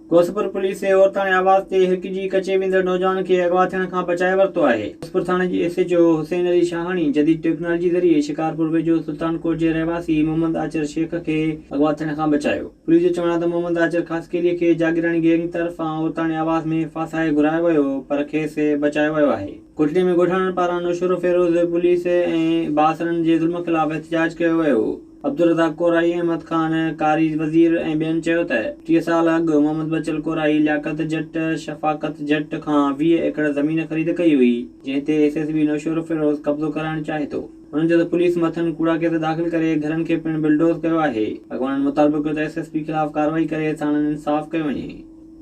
Ghauspur police عورتاڻي آواز تي هرکجي ڪچي ويندڙ نوجوان کي اغوا ٿيڻ کان بچائي ورتو آهي. غوثپور ٿاڻي جي S H O Hussain Ali Shahani جديد ٽيڪنالاجي ذريعي شڪارپور ويجهو سلطان ڪوٽ جي رهواسي محمد آچر شيخ کي اغوا ٿيڻ کان بچايو. پوليس جو چوڻ آهي ته محمد آچر خاصخيلي کي جاگيراڻي گينگ طرفان عورتاڻي آواز ۾ ڦاسائي گهرايو ويو پر کيس بچايو ويو آهي. ڪوٽڙي ۾ ڳوٺاڻن پاران نوشهروفيروز پوليس ۽ بااثرن جي ظلم خلاف احتجاج ڪيو ويو. عبدالرزاق ڪورائي، احمد خان، قاري وزير ۽ ٻين چيو ته 30 سال اڳ محمد بچل ڪورائي لياقت جٽ، شفاقت جٽ کان 20 ايڪڙ زمين خريد ڪئي هئي، جنهن تي ايس ايس بي نوشهروفيروز قبضو ڪرائڻ چاهي ٿو. هنن چيو ته پوليس مٿن ڪوڙا ڪيس داخل ڪري گهرن کي پڻ بلڊوز ڪيو آهي. اڳواڻن مطالبو ڪيو ته ايس ايس پي خلاف ڪارروائي ڪري ساڻن انصاف ڪيو وڃي.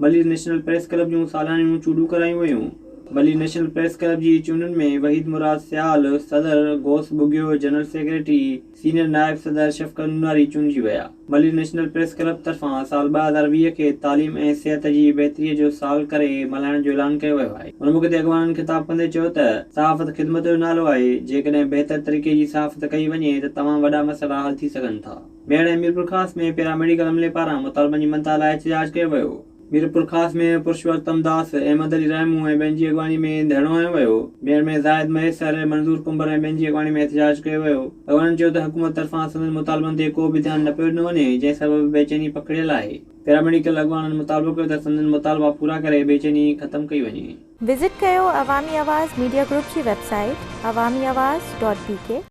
ملير نيشنل پريس ڪلب جون ساليانيون چونڊون ڪرايون ويون. ملير نيشنل پريس ڪلب جي چونڊن ۾ وحيد مراد سيال، صدر، غوث ٻگهيو، جنرل سيڪريٽري، سينيئر نائب صدر شفقت نوناري چونڊجي ويا. ملير نيشنل پريس ڪلب طرفان سال 2020 کي تعليم ۽ صحت جي بهتري جو سال ڪري ملهائڻ جو اعلان ڪيو ويو آهي. ان موقعي تي اڳواڻن خطاب ڪندي چيو ته صحافت خدمت جو نالو آهي، جيڪڏهن بهتر طريقي جي صحافت ڪئي وڃي ته تمام وڏا مسئلا حل ٿي سگهن ٿا. ميهڙ ۽ ميرپورخاص ۾ پيرا ميڊيڪل عملي پاران مطالبن جي مڃتا لاء احتجاج ڪيو ويو. ميرپورخاص ۾ پرشوتم داس، احمد علي راهمون ۽ ٻين جي اڳواڻي ۾ ڌرڻو هنيو ويو. ميهڙ ۾ زاهد مهيسر، منظور ڪنڀر ۽ ٻين جي اڳواڻي ۾ احتجاج ڪيو ويو. اڳواڻن چيو ته حڪومت طرفان سندن مطالبن تي ڪو به ڌيان نه پيو ڏنو وڃي، جنهن سبب بيچيني پکڙيل آهي. پيراميڊيڪل اڳواڻن مطالبو ڪيو ته سندن مطالبا پورا ڪري بيچيني ختم ڪئي وڃي. وزٽ ڪيو عوامي آواز ميڊيا گروپ جي website Awami Awaz dot B K.